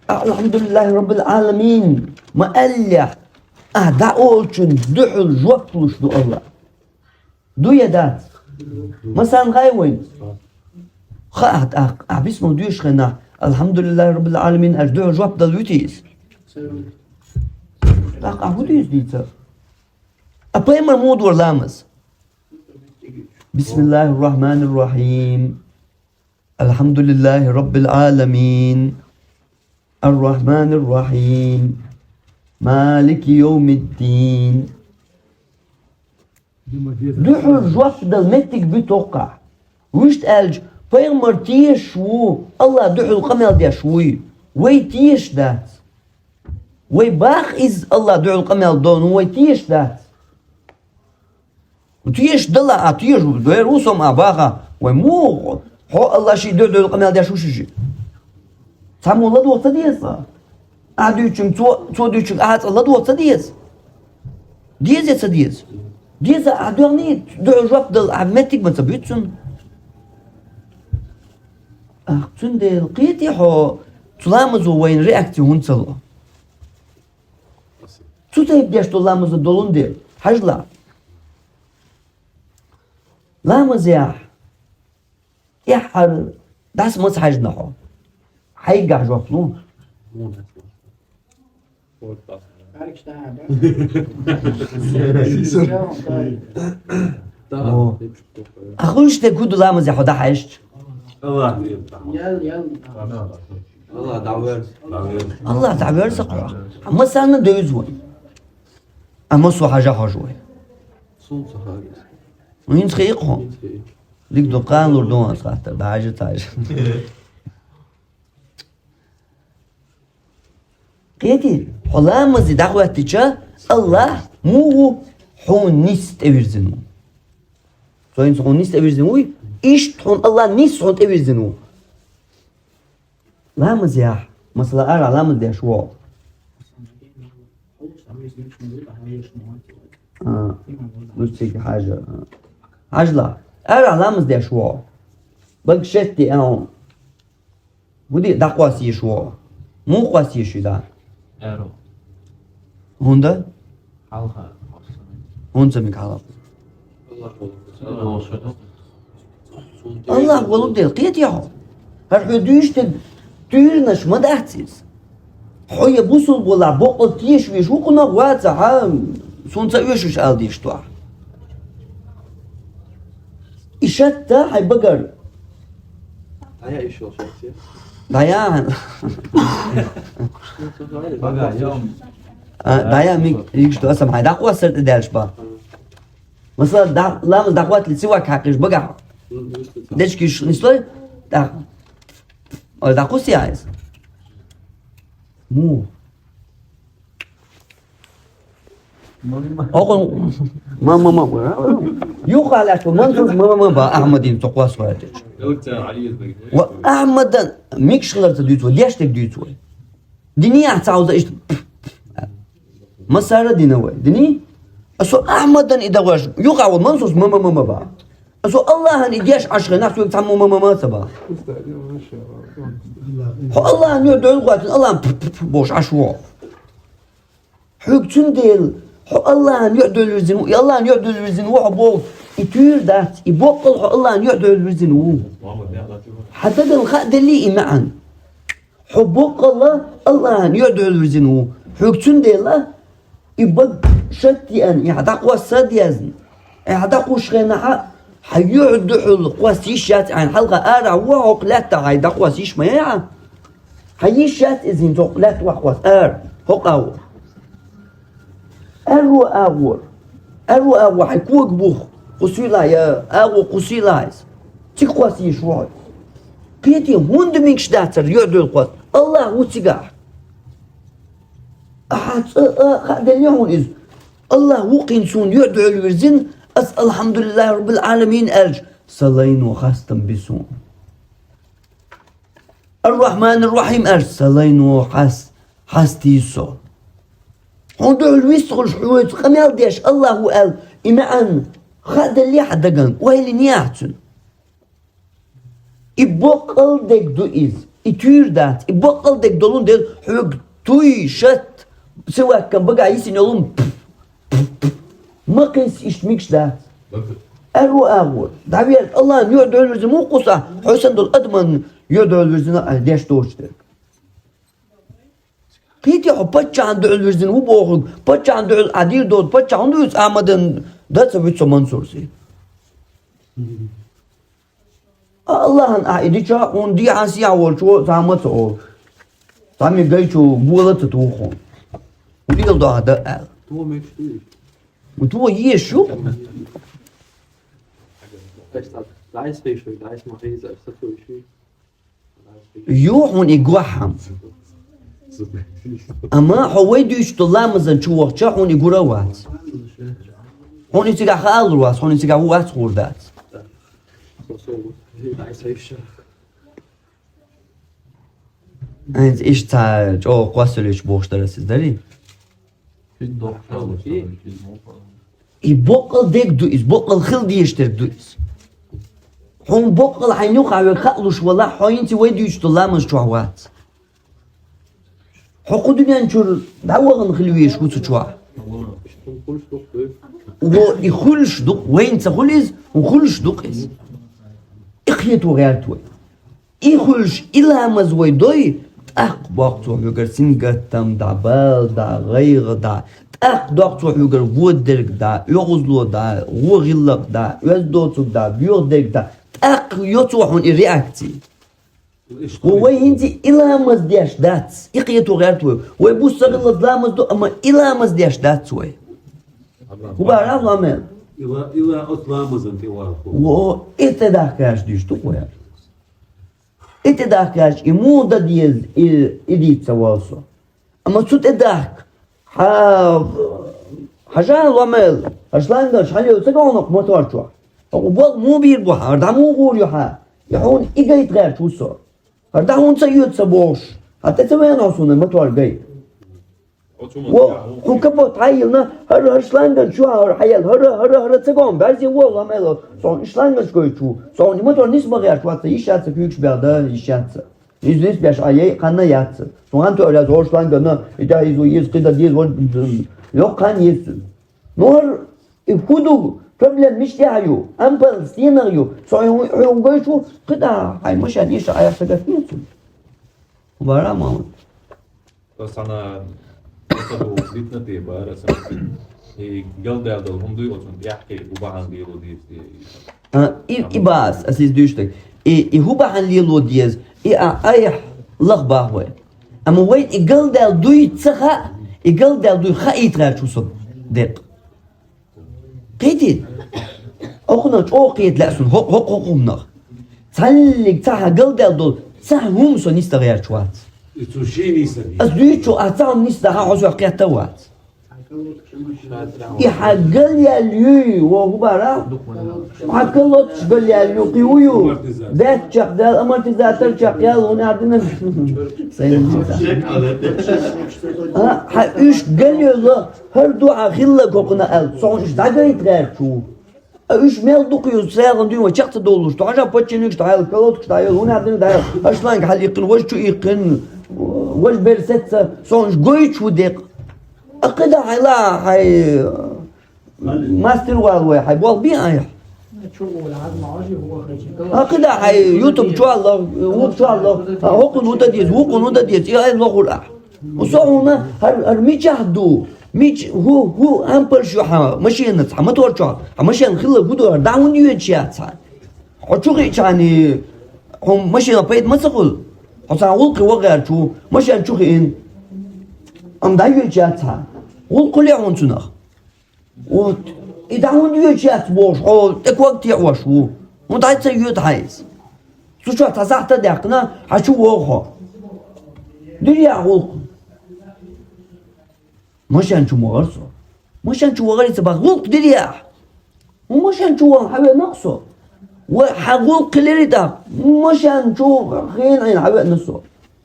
«Алхьамдулиллахи раббил аламин» ма аьллехь, ахьа дӀаолучунна дуьхьал жоп луш ду Аллахь. Ду я дац? Массарна хаьа вайна? Хаьа тӀаккха, ахьа бисмал доьшучу хенахь, «Алхьамдулиллахи раббил аламин» аьлча, дуьхьал жоп дала вуьтий иза? ТӀаккха ахьа хӀун дийца дийца? А пайхамар муха дора ламаз? Бисмиллахир рахманир рахим. Алхьамдулиллахи раббил аламин. Аррахманир рахим. Малики йовмиддин. Дуьхьал жоп дала меттиг буьту хӀокхахь. Вуьшта аьлча, пайхамар тешаш ву, Аллахь дуьхьал къамел деш вуй. Вай тешаш дац. Вай баха иза Аллахь дуьхьал къамел до, ну вай тешаш дац. Тешаш дала, а тешаш ву, дера ву со ма баха, вай муха, хьо Аллахь шен дуьхьал къамел деш ву шу ши. Цхьаммо ладогӀа ца деза? Ахьа дуьйцучуьнга, цо, цо дуьйцучуьнга ахьа цкъа ладогӀа ца деза? Деза я ца деза? Деза, ахьа доьхний, дуьхьал жоп дала, ахьа меттиг ма ца буьту цунна. Ах, цундела кхетий хьо, цу ламазо вайна реакция хӀунда ца ло? Цу тайпа деш долу ламазо долун дела, хьажал. Ламазехь тӀаьххьара дӀаса маца хьаьжна хьо? Хьайгахь жоп лу. О. А хуьлуш дерг хӀун ду ламазехь хьо дӀахьаьжча? Аллах дӀаверза. Аллах дӀаверза хьо. Амма санна девза вай. Амма со хьажа хьожа вай. Сунца хьажа. Ну, хӀинца хиъ хьо. ХӀинца хиъ. Дика ду, кхана лур ду аса хаттар, дӀахьажа ца хьажа. Кхетий, хьо ламазе дӀахӀоьттича, Аллах муха ву хьуна нис тӀевирзина ву? Со хӀинца хьуна нис тӀевирзина вуй? Иштта хьуна Аллах нис хьуна тӀевирзина ву. Ламазехь, масала, арахь ламаз деш ву. А, ну, цига хьажа, а. Хьажал, арахь ламаз деш ву. Бага шетте, а, хӀун? ХӀун де, дӀакхосса езаш ву? Муха кхосса езаш ю, да? Аьрру. ХӀунда? Хьалха. ХӀунда ца мега хьалха? Аллах волу дела, кхетий хьо? ХӀара хьоьга дуьйцуш дерг туьйранаш ма дац иза. Хьо я бусулба валахь, бакъалла теша везаш ву кхунах, ваца, хьан, суна ца оьшуш ала дезаш ду ахь. И шатта хьайн багара. Хьан я и шо шатте? ДӀаяхьа. А, дӀаяхьа миг-, мигаш ду, аса хьай дӀакъоссар тӀадаьлча ба. Масала, дӀа-, ламаз дӀахоттале сивак хьакхаш багахь. Дечкиш нислой? ДӀа-, ой, дӀакхуссий хьайса? Му? Окъо, ма, ма, ма, ма. Юха лаьтта, Мансур, ма, ма, ма, ба, Ахьмадин цо кхоссаваьдеш. Ва Ахьмадан мигаш хилар ца дуьйцу вай, деш дерг дуьйцу вай. Дини ахь ца хьовза иштта. Масара дина вай. Дини? А со Ахьмадан и дагӀаш, юха вал Мансурс, ма, ма, ма, ма, ба. А со Аллахьан и деш Ӏаш хенахь, соьга цхьаммо ма, ма, ма, ца ба. Хьо Аллахьан юьхь доьлла гӀоттина, Аллахьан п-, п-, п-, бохуш Ӏаш ву. Хьоьга цундела, хьо Аллахьан юьхь доьлла вирзина ву, и Аллахьан юьхь доьлла вирзина ву хьо боху, и туьйра дац, и боккъал хьо Аллахьан юьхь доьлла вирзина ву. Хьан дагана хаа деллий и маьӀан? Хьо боккъалла Аллахьан юьхь доьлла вирзина ву. Хьоьга цундела, и бага шатта еана, и хьан дӀакхосса а дезна. Ахьа дӀакхуссуш хенахь, хьан юьхь дуьхьал кхосса йиш яц, хьайна хьалха арахь ву хӀокху лаьттахь хьай дӀакхосса йиш ма яй хьан? Хьан йиш яц иза хӀинца хӀокху лаьтта вахь кхосса ара, хӀокху агӀор. Аьрру агӀор, аьрру агӀор хьайн кога бух кхуссийла я, агӀо кхуссийла иза. Цига кхосса йиш ву хьо. Кхетий, хӀунда мигаш дацара юьхь доьлла кхосса? Аллахь ву цигахь. Ахьа цкъа а хаа деллий хьуна иза? Аллахь ву кхин суна юьхь доьлла вирзина, ас Алхьамдулиллахи Раббил Ӏаламин аьлча, сан лайно хастам би суна. Ар-Рахьманир-Рахьим аьлча, сан лайно хьас-, хьастий со. Хьуна дуьхьал вистхуьлуш хьоьца къамел деш Аллахь ву аьлла, и маьӀан хаа деллий хьан дагана, ойла йиний ахь цуьнан? И боккъал дерг ду иза, и туьйра дац, и боккъал дерг долун дела, хьоьга туй, шат, сиваккан багахь йисина йолун. Ма кхесса иштта мигаш дац. Аьрру агӀор, дӀаверг, Аллахьан юьхь доьлла вирзина ву кхуссахь, хьо санна долу адаман юьхь доьлла вирзина а деш доцуш дерг. Кхетий, хьо паччахьан дуьхьал вирзина ву бохург, паччахьан дуьхьал а дийр доцу, паччахь хӀунда вуьйцу Ахьмадан, дан ца вуьйцу со Мансурсе? А Аллахьан ахь и дича, хьуна дехьа-сехьа волчо цхьа а ма ца олу. Цхьамма гайчу гола а ца туху хьуна. Лела дохьа дан аьлла. Ву туо езаш ю? Ю хьуна и гохьам. Амма хьо вай дуьйцуш долу ламазан чу вахча, хьуна и гур а вац. Хьуна и цигахь хаалур вац, хьуна и цигахь ву вац гӀур дац. ХӀинца иштта цхьа чӀогӀа кхоссалуьйтуш бохуш дара ас иза, дарий? И боккъал дерг ду иза, боккъал хила дезаш дерг ду иза. Хьуна боккъал хьайна юкъахь верг хаалуш валахь, хьо хӀинца вай дуьйцуш долу ламаз чохь вац. Хьо кху дуьнен чуьра дӀавахана хила везаш ву цу чохь. Во и хуьлуш ду-кх, вайна ца хуьлу иза, хьуна хуьлуш ду-кх иза. И кхето гӀерта вай. И хуьлуш, и ламаз вай дой, тӀаккха доккху цо хьоьгара сингаттам дӀа, бала дӀа, гӀайгӀа дӀа, тӀаккха доккху цо хьоьгара вон дерг дӀа, оьгӀазло дӀа, вон гӀиллакх дӀа, оьзда доцург дӀа, боьха дерг дӀа, тӀаккха йо цо хьуна и реакция. Ва вай хӀинца и ламаз деш дац, и кхето гӀерта вай. Вай буса ца хилла ламаз ду, амма и ламаз деш дац вай. ХӀун бара ломел? Ила, ила оцу ламазан тӀе вахо. Во, и тӀедахкаш дуьйш ду вай. И тӀедахкаш, и муха дан деза, и, и дийца ца волу со. Амма цу тӀедахка, хьа-, хьажа ломел, хьан шлангаш хьан йоьду ца гонах мотор чохь? Хьо кху болх муха бийр бу хьан, хӀара дӀа муха гӀур ю хьан? И хьуна и гайта гӀерташ ву со. ХӀара дӀа хьуна ца оьцу сан бохуш, хьан тӀе ца веана хьо суна мотор гай? Во, хьуна капот хьайиллина, хӀара, хӀара шланган чу хьан хӀара хьаелла, хӀара, хӀара, хӀара ца гон, баьрзе вон, ламел, со хьуна и шлангаш гойтуш ву, со хьуна и мотор нисбан гӀерташ вац, йиш яц сан куьйгаш бел дан, йиш яц сан. Иза нисбеш а яй, кханна яц сан. Со хьан тоьар яц, хӀора шлангана, и тӀехь иза ву, иза кхидӀа деза, вон, йоккха хан еза цуьнан. Ну хӀара, и хӀун ду, проблема мича тӀехь ю, ампал стенах ю, со хьуна, хьуна гойтуш ву, кхидӀа, хьайн машен иштта Ӏайха ца гатдина цуьнан. ХӀун бара, Мохьмад? Аса хьан, аса ду фитнате бара аса. И галдаьлла долу хӀума дуй оцунна тӀехь кхин хӀун бахьана лело деза те? А, и, и бац, аса иза дуьйцу дерг. И, и хӀун бахьана лело деза? И а айхьа, лаха баха вай. Амма вайна и галдаьлла дуй ца хаьа, и галдаьлла дуй хаийта гӀерташ ву со декъа. Кхетий? Окхунах чӀогӀа кхета лаьа сона хӀокху, хӀокху, хӀокху хӀуманах. Цхьаннега цхьа хьа галдаьлла долу, цхьа хӀума со нисдан гӀерташ вац. И цу шен нийса бий. Ас дуьйцу, ас цхьа хӀума нисдан хьан хьо сох кхетта вац. И хьан галъяьлла юй, во хӀу бара? Хьан калоташ галъяьлла ю, кхин ву ю? Баьччех даьлла, амортизатор чекхъяьлла, хӀун аьлла дина? Сайн ца. А, хьан уьш галъяьлла, хӀара ду хьан хилла кокъана аьлла, со хьуна уьш дӀагайта гӀерташ ву. А уьш мел дукха ю, сагӀан дуьйна вай чекх ца довлуш, ду хьажа подчинникаш дӀаяла, колодкаш дӀаяла, хӀун аьлла дина дӀаяла, ашланга хьалаиккхина, важа чу иккхина, важа бер сеца, со хьуна уьш гойтуш ву декъа. А кхидӀа хьайла, хьай мастер вала вай, хьай болх бе айхьа. А кхидӀа хьай YouTube чохь лох, вукху чохь лох, а хӀокхунна хӀун дан деза, вукхунна хӀун дан деза, и айла лохур ахьа. Со хьуна хӀара, хӀара мичахь ду? Мича, хӀу, хӀу ампарш ю хьан машенаца, хьан мотор чохь? Хьан машен хилла хӀу ду хӀара? ДӀа хӀунда йоьдуш яц хьан? Хьо чу хиъча хьан, хьуна машенах пайда ма ца хуьлу? Хьо цхьана гӀуллакхе ваха гӀерташ ву, машен чу хиъна. Амма дӀайоьдуш яц хьан. ГӀуллакх хуьлий хьуна цунах? Вот. И дӀа хӀунда йоьдуш яц бохуш, хьо тӀе ког теӀош ву. ХӀунда дӀа ца йоьду хьан иза? Цу чохь цхьа сахьт а даьккхина, хьан чу вогӀу хьо. Дирий ахьа гӀуллакх? Машен чу ма вахара со. Машен чу вахара ца боху, гӀуллакх дирий ахьа? ХӀун машен чу вахана хьан веана со? Вай хьан гӀуллакх хилирий тӀаккха? Машен чу хиъна Ӏийна хьан веана со?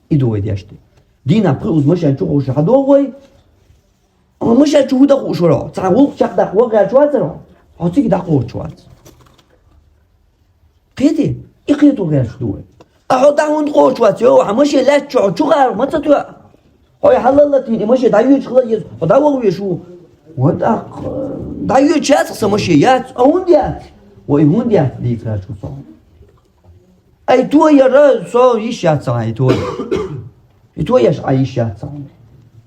И ду вай деш де. Дийнахь пхи уза машен чу хууш хьан догӀу вай? Амма машен чу хӀун дан хууш вара хьо? Цхьа гӀуллакх чекхдаккха ваха гӀерташ вацара хьо? Хьо цига дӀакхочуш вац. Кхетий? И кхето гӀерташ ду вай. А хьо дӀа хӀунда кхочуш вац? Йо, хьан машен лаьттачу хьо чу гӀара ма ца тоьа? Хьо и хьалаллатийна, и машен дӀайоьдуш хила еза, хьо дӀаваха веш ву. Вот тӀаккха, дӀайоьдуш яц сан машен, яц, а хӀунда яц? Вай хӀунда яц дийца гӀерташ ву со? Ай, тояра со йиш яц хьан, ай, тоя. И тоеш Ӏа йиш яц хьан.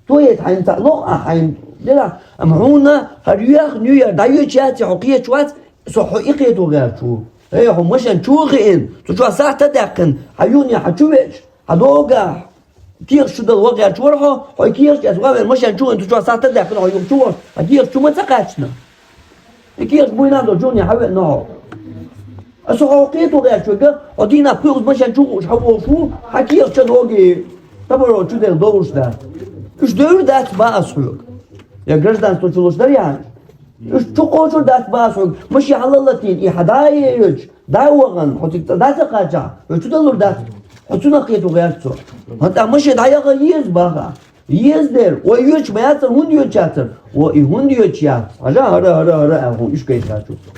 Тояйта хьайна ца лоху а хьайна. Дела, амма хьуна хӀара юьхь нуьяр дӀайоьдуш яц, хьо кхеташ вац, со хьо и кхето гӀерташ ву. Эй, хьо машен чу хиъна, цу чохь сахьт а даьккхина, хьан юхане хьан чу веача, хьан догахь кехаш чу дала ваха гӀерташ вара хьо, хьо и кехаш эцна ваха веана машен чу хиъна, цу чохь сахьт а даьккхина, хьо юха чу вахна, хьан кехаш чу ма ца кхаьчна? И кехаш буйна а долчу хьуна хьан веана хьо? Аса хьо кхето гӀерташ верг, хьо дийнахь пхи уза машен чу хууш хьан вогӀуш ву, хьан кехаш чу доги, табаро чу делла довлуш дац. Уьш девр дац бан аса хьоьга. Я гражданство чу луш дарий хьан? Уьш чу кхочур дац бан аса хьоьга. Машен хьалаллатийна, и хьан дӀа а йоьдуш, дӀа а вахана, хьо цига цӀа дӀа ца кхачахь, хьоьга чу далур дац. Хьо цунах кхето гӀерташ со. ХӀан тӀаккха машен дӀаяха еза баха. Еза дера, вай йоьдуш ма яцара, хӀунда йоьдуш яцара? Вай и хӀунда йоьдуш яц? Хьажа, хӀара, хӀара, хӀара, аьлла, хьуна уьш кайта гӀерташ ву со.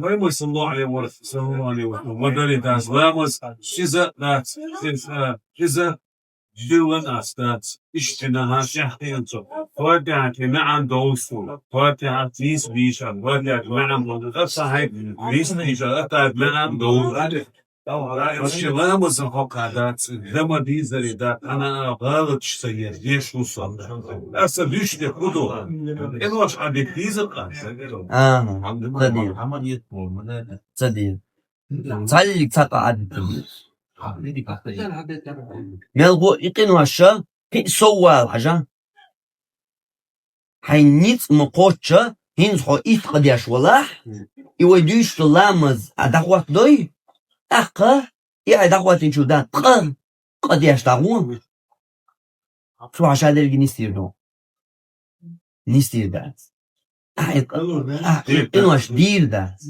Пайхамар саллаллаху алейхи ва саллам, саллаллаху алейхи ва саллам, ма дарри дац ламаз, шиза дац, шиза, шиза диллан ас дац, иштта нагахь шехкъен цо. Фатихьа тӀе маьӀна довзу, Фатихьа нийса дийша, Фатихьа тӀе маьӀна довзу, аса хьайга нийса дийша, аса тӀе маьӀна довзу. Ши ламазан хӀокху дац, дан ма дийзаре дац, хьан а гӀалаташ ца еш, деш ву со. Аса дуьйцуш дерг хӀун ду? Къинош Ӏа дика дийзар-кх ас? Ага, ца дийр. Ца дийр. Цхьаллиг цхьа къа Ӏа дика. Мел гӀо и къинош ша, кхин сов вала хьажа. Хьайн ницкъ ма кхоччу, хӀинца хьо итт къа деш валахь, и вай дуьйцуш долу ламаз Ӏа дӀахӀоттадой, тӀаккха и Ӏа дӀахӀоттийначул тӀаьхьа ткъа къа деш дӀагӀо. Цо хьан ша дерриге нисдийр ду? Нисдийр дац. Ахьа и къа-, ахьа и къинош дийр дац.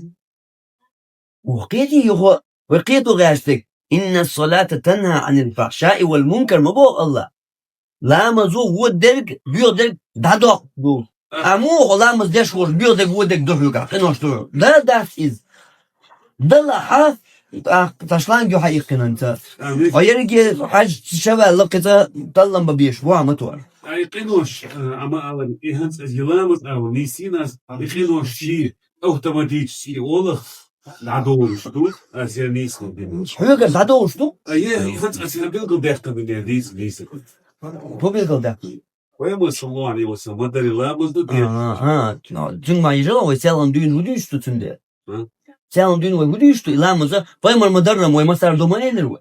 Ва кхетий юха, вай кхето гӀерташ дерг: «Инна салата танха анил фахшаи вал мункар», ма боху Аллах. Ламазо вон дерг, боьха дерг дӀадоккху ду. Амма хьо ламаз деш волуш, боьха дерг, вон дерг ду хьоьгахь, къинош ду хьоьгахь. Дан дац иза. Далахь, тӀаккха ца шланг ю хьан иккхинанца. Хьо ерриге хьаьжа ша ваьлла, кхин цкъа таллам бан безаш ву хьан мотор. Ай, къинош, а, ма аллара, и хӀинца и ламаз ала, нийсийна ас, и къинош ший автоматически олах дӀадолуш ду, ас я нийса хӀума дина. Хьоьгара дӀадолуш ду? А е, и хӀинца ас я билгалдаьккхина дина, нийса, нийса. ХӀун билгалдаьккхина? Пайхамар саллаллаху алейхи ва саллям ма дарри ламаз ду дера. Ага, ага. Ну, цуьнга ма йижа вай, селхана дуьйна хӀун дуьйцуш ду цуьнан дера? А? Селхана дуьйна вай хӀун дуьйцуш ду и ламаза? Пайхамар ма дарра вай, массара ду ма элира вай.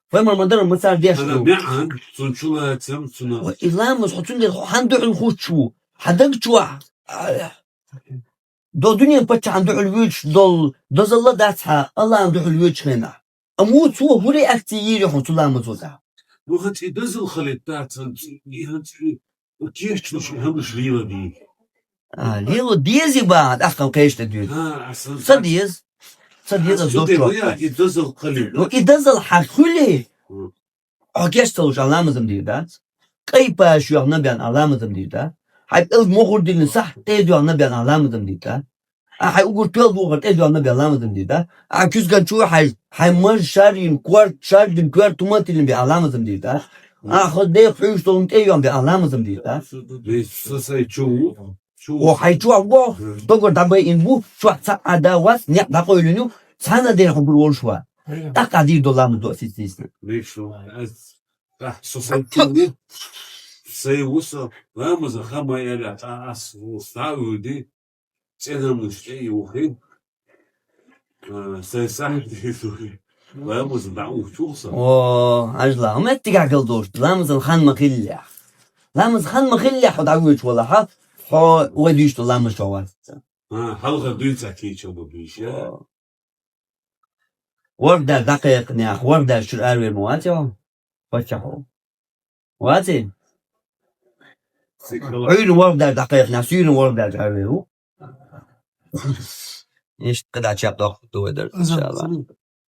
Пайхамар ма дарра мацара деш Ана ду. мяан, цун чула цам, цуна. Ва и ламаз хьо цундела хьан дуьхьал хучу? Хьан даг чу? До дуьнен паччахьан дуьхьал вуьйчу дол, дозалла дац хьа, Аллахьан дуьхьал вуьйчу хенахь. Амма цо хӀури акци йийри хьо цу ламазоза. Ну ханцӀи дазал халит дац, ханцӀи, и ханцӀи. Кеш чу ши хамш лила ди. А, лило дези ба, тӀаккха кхешта дуьйна. Ха, асан. Ца дез. Ца дез а Ас чуде дошо. Боя, и дазал халит. Ну, и дазал хьахули. Хьо кеш ца луш аламазам дир да. Кай паш югьна бян аламазам дир да. Хьай ил могур дилин сах тез югьна бян аламазам дир да. А хьай угур тел дугъар тез югьна бян аламазам дир да. А кюзган чу хьай, хьай маж шарин кварт, шардин кварт туматилин бян аламазам дир да. А хо де хуш долун тез югьна бян аламазам дир да. Весь сосай чу. Чу. О хьай чу абго, догор дабай ин бу, чу ца ада вас, не дакъойлюню, цана дер хубур волшва. ТӀаккха дир доламаз до сисисна. Весь сосай чу. Сай уса, ламаза хама яра, а ас уста уди. Цена муш эй ухи. Сай сахди. Ламаз да ухчулса. О, ажла, ма тига гал дош, ламазан хан ма хиллях. Ламаз хан ма хиллях, хо дагуч вала ха. Хо вадиш то ламаз шо вац. Ха, халга дуйца ки чо бу биш я. Ворда дакъекънях, ворда шур арвер муатио. Пачахо. Ваци? Уйру ворда дакъекънях, уйру ворда арвер у. Ишт къида чап дох дуэдер, иншаллах.